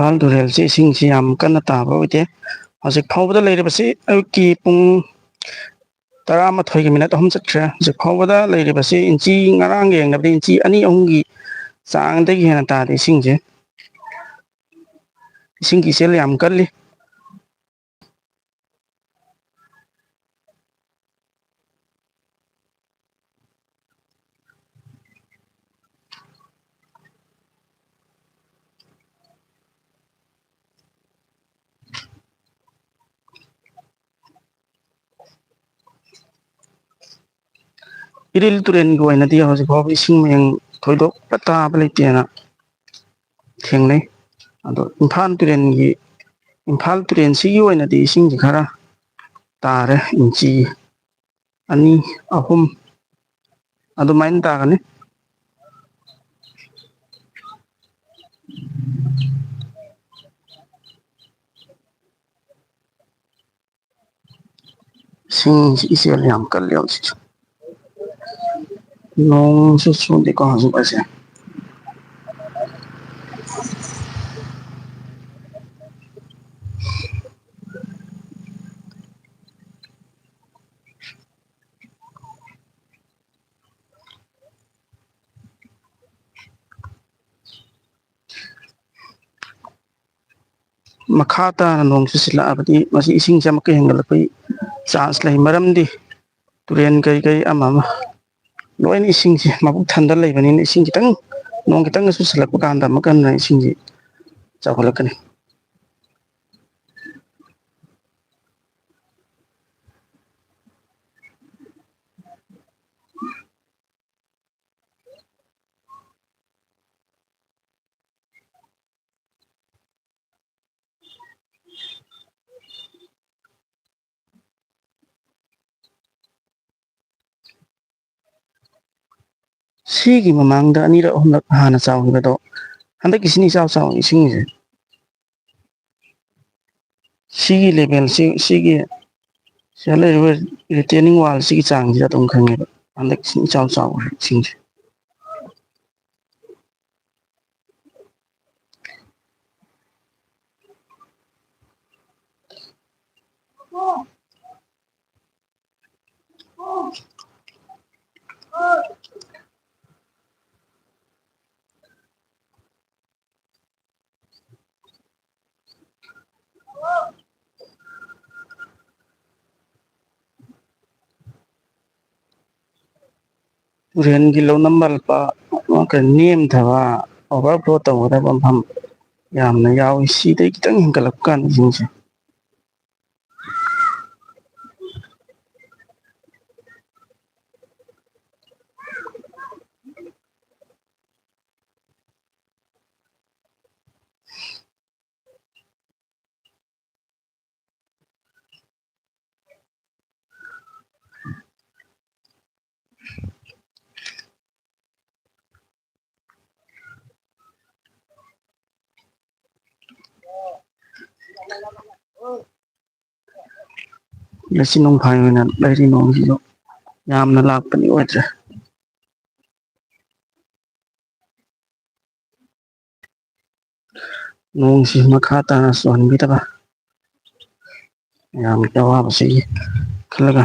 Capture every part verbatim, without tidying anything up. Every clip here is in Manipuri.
ꯏꯝꯐꯥꯜ ꯇꯨꯔꯦꯜꯁꯤ ꯏꯁꯤꯡꯁꯤ ꯌꯥꯝ ꯀꯟꯅ ꯇꯥꯕ ꯑꯣꯏꯗꯦ꯫ ꯍꯧꯖꯤꯛ ꯐꯥꯎꯕꯗ ꯂꯩꯔꯤꯕꯁꯤ ꯑꯌꯨꯛꯀꯤ ꯄꯨꯡ ꯇꯔꯥꯃꯥꯊꯣꯏꯒꯤ ꯃꯤꯅꯠ ꯑꯍꯨꯝ ꯆꯠꯈ꯭ꯔꯦ꯫ ꯍꯧꯖꯤꯛ ꯐꯥꯎꯕꯗ ꯂꯩꯔꯤꯕꯁꯤ ꯏꯟꯆꯤ, ꯉꯔꯥꯡꯒ ꯌꯦꯡꯅꯕꯗ ꯏꯟꯆꯤ ꯑꯅꯤ ꯑꯍꯨꯝꯒꯤ ꯆꯥꯡꯗꯒꯤ ꯍꯦꯟꯅ ꯇꯥꯗꯦ ꯏꯁꯤꯡꯁꯦ꯫ ꯏꯁꯤꯡꯒꯤ ꯏꯆꯦꯜ ꯌꯥꯝ ꯀꯜꯂꯤ꯫ ꯏꯔꯤꯜ ꯇꯨꯔꯦꯜꯒꯤ ꯑꯣꯏꯅꯗꯤ ꯍꯧꯖꯤꯛ ꯐꯥꯎꯕ ꯏꯁꯤꯡ ꯃꯌꯦꯡ ꯊꯣꯏꯗꯣꯛꯄ ꯇꯥꯕ ꯂꯩꯇꯦꯅ ꯊꯦꯡꯅꯩ꯫ ꯑꯗꯣ ꯏꯝꯐꯥꯜ ꯇꯨꯔꯦꯜꯒꯤ, ꯏꯝꯐꯥꯜ ꯇꯨꯔꯦꯜꯁꯤꯒꯤ ꯑꯣꯏꯅꯗꯤ ꯏꯁꯤꯡꯁꯤ ꯈꯔ ꯇꯥꯔꯦ, ꯏꯟꯆꯤ ꯑꯅꯤ, ꯑꯍꯨꯝ ꯑꯗꯨꯃꯥꯏꯅ ꯇꯥꯒꯅꯤ꯫ ꯏꯁꯤꯡꯁꯤ ꯏꯆꯦꯜ ꯌꯥꯝ ꯀꯜꯂꯤ ꯍꯧꯖꯤꯛꯁꯦ꯫ ꯅꯣꯡꯁꯨ ꯆꯨꯗꯦꯀꯣ ꯍꯧꯖꯤꯛ ꯑꯁꯦ꯫ ꯃꯈꯥ ꯇꯥꯅ ꯅꯣꯡ ꯆꯨꯁꯤꯜꯂꯛꯑꯕꯗꯤ ꯃꯁꯤ ꯏꯁꯤꯡꯁꯦ ꯑꯃꯨꯛꯀ ꯍꯦꯟꯒꯠꯂꯛꯄꯒꯤ ꯆꯥꯟꯁ ꯂꯩ꯫ ꯃꯔꯝꯗꯤ ꯇꯨꯔꯦꯟ ꯀꯩ ꯀꯩ ꯑꯃ ꯑꯃ ꯂꯣꯏꯅ ꯏꯁꯤꯡꯁꯦ ꯃꯕꯨꯛ ꯊꯟꯗ ꯂꯩꯕꯅꯤꯅ ꯏꯁꯤꯡ ꯈꯤꯇꯪ, ꯅꯣꯡ ꯈꯤꯇꯪꯒ ꯆꯨꯁꯤꯜꯂꯛꯄ ꯀꯥꯟꯗ ꯑꯃꯨꯛꯀ ꯍꯟꯅ ꯏꯁꯤꯡꯁꯤ ꯆꯥꯎꯈꯠꯂꯛꯀꯅꯤ꯫ ꯁꯤꯒꯤ ꯃꯃꯥꯡꯗ ꯑꯅꯤꯔꯛ ꯑꯍꯨꯝꯂꯛ ꯍꯥꯟꯅ ꯆꯥꯎꯈꯤꯕꯗꯣ, ꯍꯟꯗꯛꯀꯤꯁꯤꯅ ꯏꯆꯥꯎ ꯆꯥꯎꯏ ꯏꯁꯤꯡꯁꯦ꯫ ꯁꯤꯒꯤ ꯂꯦꯚꯦꯜꯁꯤ, ꯁꯤꯒꯤ ꯁꯤꯗ ꯂꯩꯔꯤꯕ ꯔꯤꯇꯦꯅꯤꯡ ꯋꯥꯜꯁꯤꯒꯤ ꯆꯥꯡꯁꯤꯗ ꯑꯗꯨꯝ ꯈꯪꯉꯦꯕ꯫ ꯍꯟꯗꯛꯁꯤ ꯏꯆꯥꯎ ꯆꯥꯎꯈ꯭ꯔꯦ ꯏꯁꯤꯡꯁꯦ꯫ ꯇꯨꯔꯦꯟꯒꯤ ꯂꯧꯅꯝꯕ ꯂꯨꯄꯥ ꯀꯩꯅꯣ, ꯅꯦꯝꯊꯕ, overflow ꯇꯧꯒꯗꯕ ꯃꯐꯝ ꯌꯥꯝꯅ ꯌꯥꯎꯏ꯫ ꯁꯤꯗꯩ ꯈꯤꯇꯪ ꯍꯦꯟꯒꯠꯂꯛꯄ ꯀꯥꯟꯗ ꯏꯁꯤꯡꯁꯦ ꯂꯩꯆꯤꯟ ꯅꯣꯡꯐꯥꯏ ꯑꯣꯏꯅ ꯂꯩꯔꯤ꯫ ꯅꯣꯡꯁꯤꯁꯨ ꯌꯥꯝꯅ ꯂꯥꯛꯄꯗꯤ ꯑꯣꯏꯗ꯭ꯔꯦ꯫ ꯅꯣꯡꯁꯤ ꯃꯈꯥ ꯇꯥꯅ ꯆꯨꯍꯟꯕꯤꯗꯕ ꯃꯌꯥꯝꯒꯤ ꯑꯋꯥꯕꯁꯤꯒꯤ ꯈꯜꯂꯒ꯫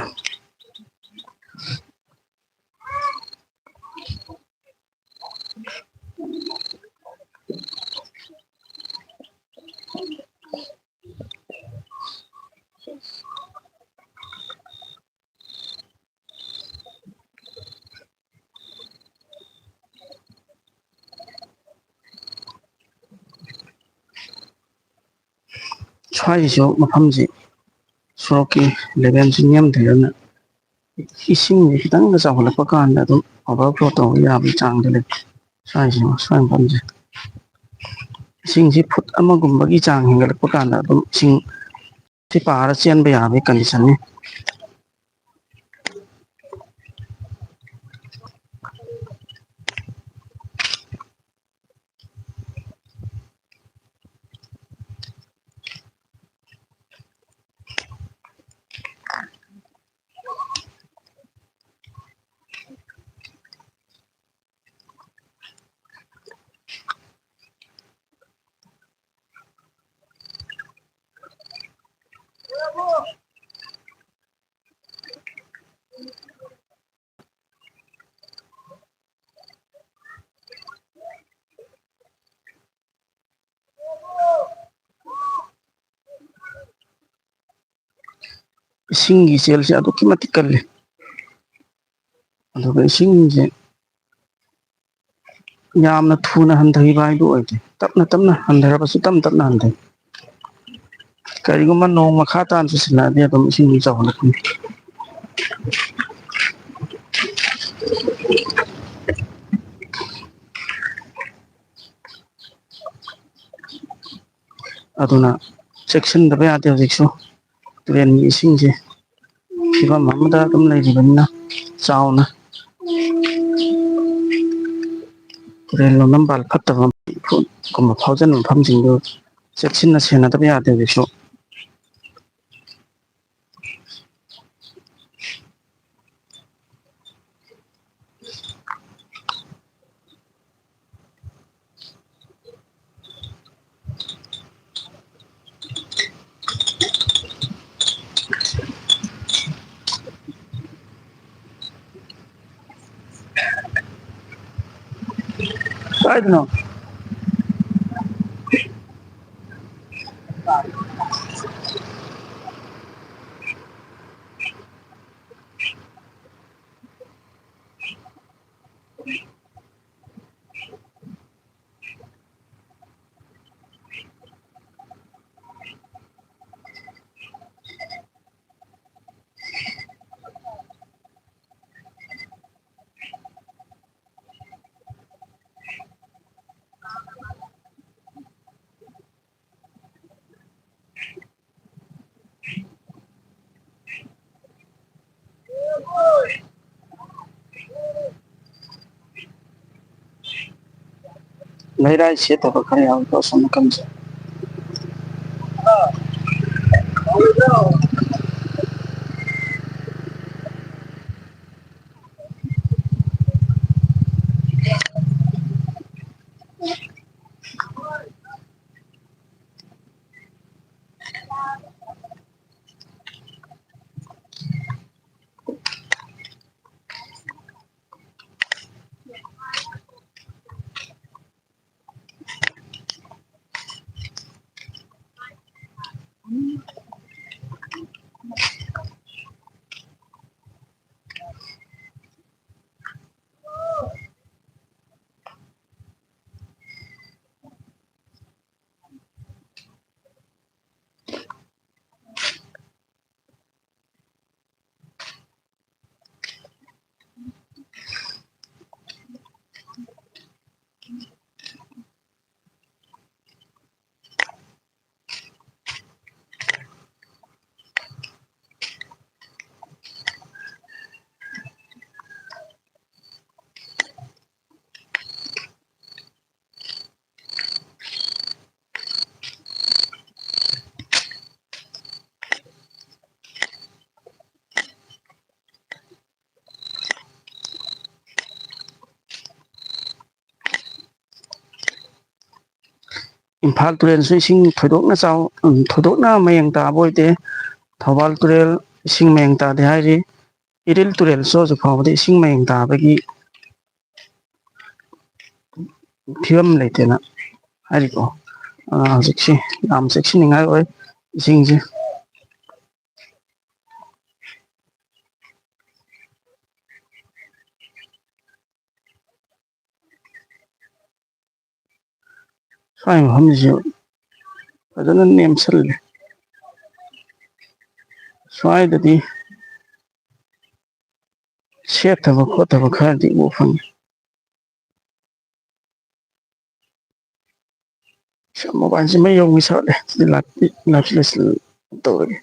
ꯁ꯭ꯋꯥꯏꯁꯤꯁꯨ ꯃꯐꯝꯁꯤ ꯁꯣꯔꯣꯛꯀꯤ levelꯁꯤ ꯅꯦꯝꯊꯩ, ꯑꯗꯨꯅ ꯏꯁꯤꯡꯁꯦ ꯈꯤꯇꯪꯒ ꯆꯥꯎꯈꯠꯂꯛꯄ ꯀꯥꯟꯗ ꯑꯗꯨꯝ overflow ꯇꯧꯕ ꯌꯥꯕꯒꯤ ꯆꯥꯡꯗ ꯂꯩ꯫ ꯁ꯭ꯋꯥꯏꯁꯤ, ꯁ꯭ꯋꯥꯏ ꯃꯐꯝꯁꯦ ꯏꯁꯤꯡꯁꯤ foot ꯑꯃꯒꯨꯝꯕꯒꯤ ꯆꯥꯡ ꯍꯦꯟꯒꯠꯂꯛꯄ ꯀꯥꯟꯗ ꯑꯗꯨꯝ ꯏꯁꯤꯡ ꯁꯤ ꯄꯥꯔ ꯆꯦꯟꯕ ꯌꯥꯕꯒꯤ conditionꯅꯤ꯫ ꯏꯁꯤꯡꯒꯤ ꯏꯆꯦꯜꯁꯦ ꯑꯗꯨꯛꯀꯤ ꯃꯇꯤꯛ ꯀꯜꯂꯤ꯫ ꯑꯗꯨꯒ ꯏꯁꯤꯡꯁꯦ ꯌꯥꯝꯅ ꯊꯨꯅ ꯍꯟꯊꯈꯤꯕ ꯍꯥꯏꯗꯨ ꯑꯣꯏꯗꯦ꯫ ꯇꯞꯅ ꯇꯞꯅ ꯍꯟꯊꯔꯕꯁꯨ ꯇꯞꯅ ꯇꯞꯅ ꯍꯟꯊꯩ꯫ ꯀꯔꯤꯒꯨꯝꯕ ꯅꯣꯡ ꯃꯈꯥ ꯇꯥꯅ ꯆꯨꯁꯤꯜꯂꯛꯑꯗꯤ ꯑꯗꯨꯝ ꯏꯁꯤꯡ ꯆꯥꯎꯈꯠꯂꯛꯀꯅꯤ꯫ ꯑꯗꯨꯅ ꯆꯦꯛꯁꯤꯟꯗꯕ ꯌꯥꯗꯦ꯫ ꯍꯧꯖꯤꯛꯁꯨ ꯇꯨꯔꯦꯟꯒꯤ ꯏꯁꯤꯡꯁꯦ ꯐꯤꯕꯝ ꯑꯃꯗ ꯑꯗꯨꯝ ꯂꯩꯔꯤꯕꯅꯤꯅ, ꯆꯥꯎꯅ ꯇꯨꯔꯦꯜ ꯂꯣꯟꯂꯝꯄꯥꯜ ꯐꯠꯇꯕ ꯏꯐꯨꯠꯀꯨꯝꯕ ꯐꯥꯎꯖꯟꯕ ꯃꯐꯝꯁꯤꯡꯗꯨ ꯆꯦꯛꯁꯤꯟꯅ ꯁꯦꯟꯅꯗꯕ ꯌꯥꯗꯦ꯫ ꯍꯧꯖꯤꯛꯁꯨ ꯀꯥꯏꯗꯅꯣ? ꯂꯩꯔꯥꯏ ꯁꯦꯠꯇꯕ ꯈꯔ ꯌꯥꯎꯏꯀꯣ ꯑꯁꯣꯝ ꯅꯥꯀꯟꯁꯦ꯫ ꯏꯝꯐꯥꯜ ꯇꯨꯔꯦꯜꯁꯨ ꯏꯁꯤꯡ ꯊꯣꯏꯗꯣꯛꯅ ꯆꯥꯎ-, ꯎꯝ, ꯊꯣꯏꯗꯣꯛꯅ ꯃꯌꯦꯡ ꯇꯥꯕ ꯑꯣꯏꯗꯦ꯫ ꯊꯧꯕꯥꯜ ꯇꯨꯔꯦꯜ ꯏꯁꯤꯡ ꯃꯌꯦꯡ ꯇꯥꯗꯦ ꯍꯥꯏꯔꯤ꯫ ꯏꯔꯤꯜ ꯇꯨꯔꯦꯜꯁꯨ ꯍꯧꯖꯤꯛ ꯐꯥꯎꯕꯗ ꯏꯁꯤꯡ ꯃꯌꯦꯡ ꯇꯥꯕꯒꯤ ꯐꯤꯕꯝ ꯂꯩꯇꯦꯅ ꯍꯥꯏꯔꯤꯀꯣ꯫ ꯑ, ꯍꯧꯖꯤꯛꯁꯤ ꯌꯥꯝ ꯆꯦꯛꯁꯤꯟꯅꯤꯡꯉꯥꯏ ꯑꯣꯏ ꯏꯁꯤꯡꯁꯦ꯫ ꯁ꯭ꯋꯥꯏ ꯃꯐꯝꯁꯤꯁꯨ ꯐꯖꯅ ꯅꯦꯝꯁꯜꯂꯦ꯫ ꯁ꯭ꯋꯥꯏꯗꯗꯤ ꯁꯦꯠꯊꯕ ꯈꯣꯠꯊꯕ ꯈꯔꯗꯤ ꯎꯕ ꯐꯪꯉꯤ꯫ ꯁꯤ ꯃꯣꯕꯥꯏꯜꯁꯤ ꯃꯩ ꯌꯧꯉꯩ ꯁꯥꯠꯂꯦ꯫ ꯁꯤꯗꯤ ꯂꯥꯏꯞ-, ꯂꯥꯏꯞꯁꯤ ꯂꯣꯏꯁꯤꯜ-, ꯇꯧꯔꯒꯦ꯫